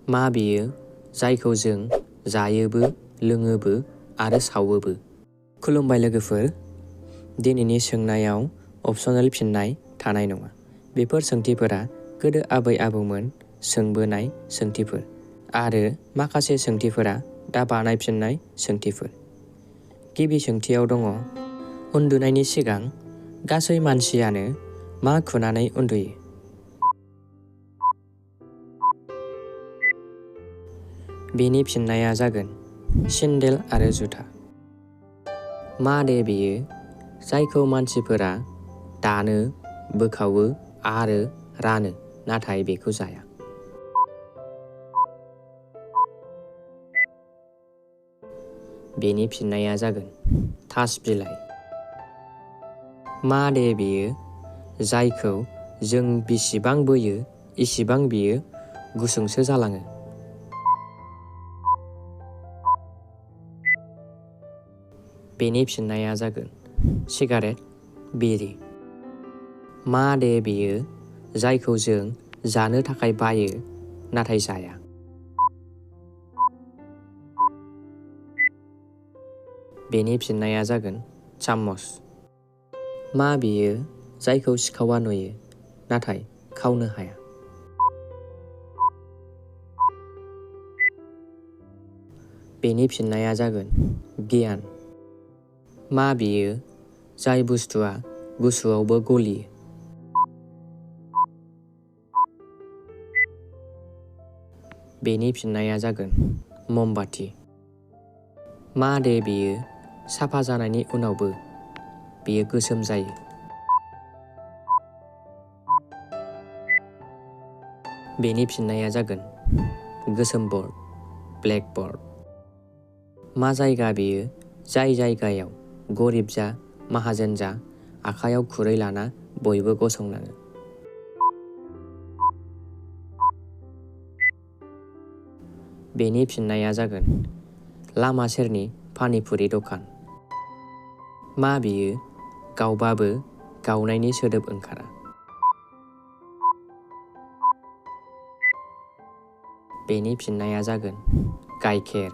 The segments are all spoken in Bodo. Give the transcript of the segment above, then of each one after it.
मा बेयो जायखौ जों जायोबो लोङोबो आरो सावोबो? खुलुमबाय लोगोफोर, दिनैनि सोंनायाव अपसनेल फिननाय थानाय नङा। बेफोर सोंथिफोरा गोदो आबै आबौमोन सोंबोनाय सोंथिफोर आरो माखासे सोंथिफोरा दा बानायफिननाय सोंथिफोर। गिबि सोंथियाव दङ, उन्दुनायनि सिगां गासै मानसियानो मा खुनानै उन्दुयो? बेनि फिननाया जागोन सेन्देल आरो जुथा। मा दे बेयो जायखौ मानसिफोरा दानो, बोखावो आरो रानो नाथाय बेखौ जाया? बेनि फिननाया जागोन थास बिलाइ। मा दे बेयो जायखौ जों बिसिबां बोयो इसिबां बियो गुसुंसो जालाङो? बेनि फिननाया जागोन सिगारेट, बिरि। मा दे बेयो जायखौ जों जानो थाखाय बायो नाथाय जाया? बेनि फिननाया जागोन चामच। मा बेयो जायखौ सिखावा नुयो नाथाय खावनो हाया? बेनि फिननाया जागोन गियान। मा बेयो जाय बुस्थुआ गुसुआवबो गलियो? बेनि फिननाया जागोन ममबाति। मा दे बेयो साफा जानायनि उनावबो बेयो गोसोम जायो? बेनि फिननाया जागोन गोसोम बर्ड, ब्लेकबर्ड। मा जायगा बेयो जाय जायगायाव गरिब जा माहाजोन जा आखायाव खुरै लाना बयबो गसंनाङो? बेनि फिननाया जागोन लामा सेरनि पानिपुरि दखान। मा बेयो गावबाबो गावनायनि सोदोब ओंखारा? बेनि फिननाया जागोन गाइखेर।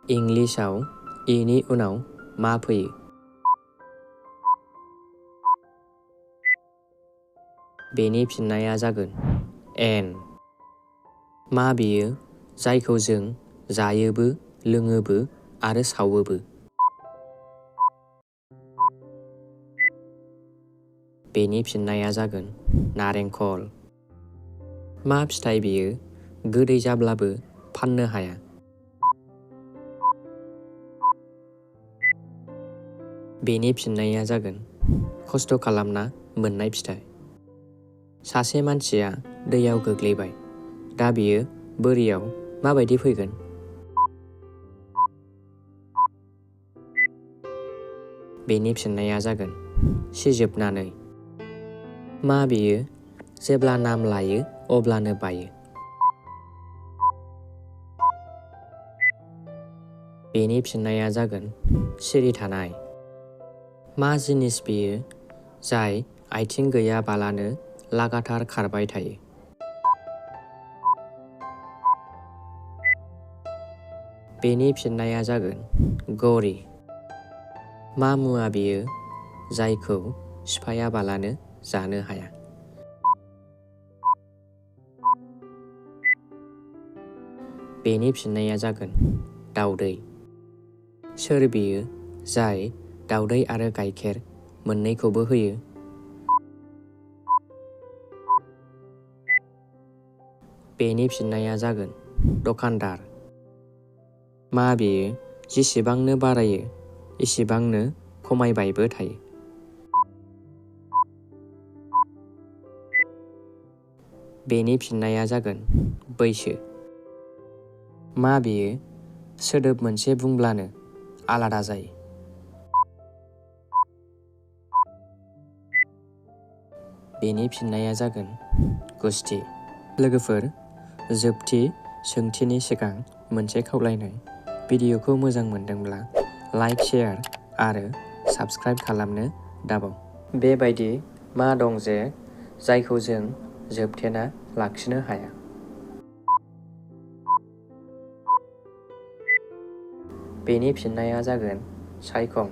इंलिसाव इनि उनाव मा फैयो? बेनि फिननाया जागोन एन। मा बेयो जायखौ जों जायोबो लोङोबो आरो सावोबो? बेनि फिननाया जागोन नारेंखल। मा फिथाइ बेयो गोदै जाब्लाबो फाननो हाया? बेनि फिननाया जागोन खस्थ' खालामना मोननाय फिथाइ। सासे मानसिया दैयाव गोग्लैबाय, दा बियो बोरियाव माबायदि फैगोन? बेनि फिननाया जागोन सिजोबनानै। मा बेयो जेब्ला नाम लायो अब्लानो बायो? बेनि फिननाया जागोन सिरि थानाय। मा जिनिस बेयो जाय आथिं गैयाबालानो लागातार खारबाय थायो? बेनि फिननाया जागोन घड़ी। मा मुवा बेयो जायखौ सिफायाबालानो जानो हाया? बेनि फिननाया जागोन दाउदै। सोर बेयो जाय दाउदै आरो गाइखेर मोननैखौबो होयो? बेनि फिननाया जागोन दखानदार। मा बेयो जेसेबांनो बारायो एसेबांनो खमायबायबो थायो? बेनि फिननाया जागोन बैसो। मा बेयो सोदोब मोनसे बुंब्लानो आलादा जायो? बेनि फिननाया जागोन गुस्थि। लोगोफोर, जोबथि सोंथिनि सिगां मोनसे खावलायनाय, भिडिअखौ मोजां मोनदोंब्ला लाइक, शेयार आरो साबस्क्राइब खालामनो दाबाव। बेबायदि मा दं जे जायखौ जों जोबथेना लाखिनो हाया? बेनि फिननाया जागोन सायखं।